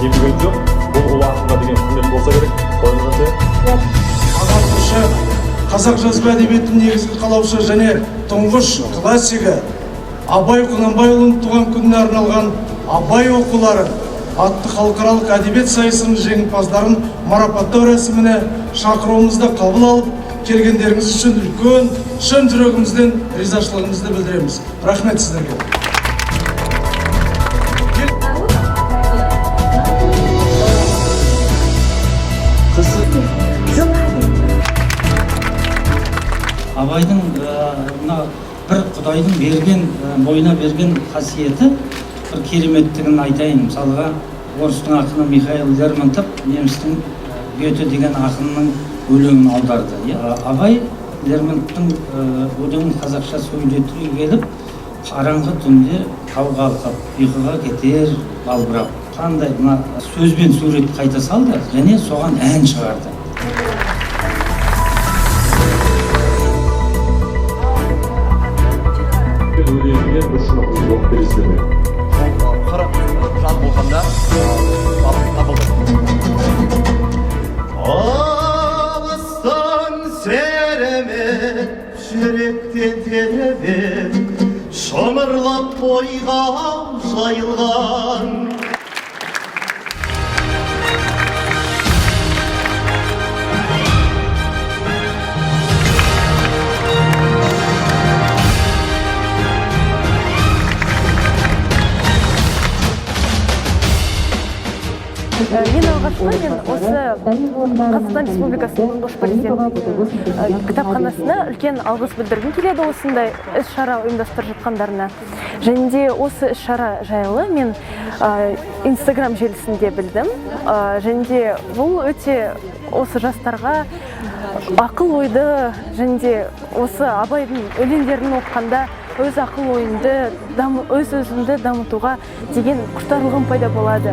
Кемігім жоқ. Бұл ұлы ақынға деген құрмет болса керек. Солай ма, Жансая? Ағартушы, қазақ жазба әдебиетінің негізгі қалаушы және тұңғыш классигі Абай Құнанбайұлының туған күніне арналған «Абай оқулары» атты халықаралық әдебиет сайысының жеңімпаздарын марапаттау рәсіміне шақыруымызды қабыл алып келгендеріңіз үшін үлкен шын жүрегімізден ризашылығымызды білдіреміз. Рахмет сіздерге. Абайдың мына бір құдайдың берген, бойына берген қасиеті, бір кереметтігін айтайын. Мысалға, орыстың ақыны Михаил Лермонтов немістің Гете деген ақынның өлеңін аударды. Иә, Абай Лермонтовтың өлеңін қазақша сөйлете келіп, қараңғы түнде тау қалқып, ұйқыға кетер балбырап, қандай мына сөзбен сурет қайта салды және соған ән шығарды. Өлеңінен бір шумақ үзінді оқып бересіздер ме? Сол 40 жан болғанда табылды. Алыстан серімен, жүректен тербеп, шымырлап бойға жайылған. Ең алғашқы мен осы Қазақстан Республикасының тұңғыш президент кітапханасына үлкен алғыс білдіргім келеді осындай іс-шара ұйымдастырып жатқандарына. Және де осы іс-шара жайлы мен Инстаграм желісінде білдім. Және де бұл өте осы жастарға ақыл ойды және де осы Абайдың өлеңдерін оқығанда өз ақыл ойымды, өз өзімді дамытуға деген құштарлығым пайда болады.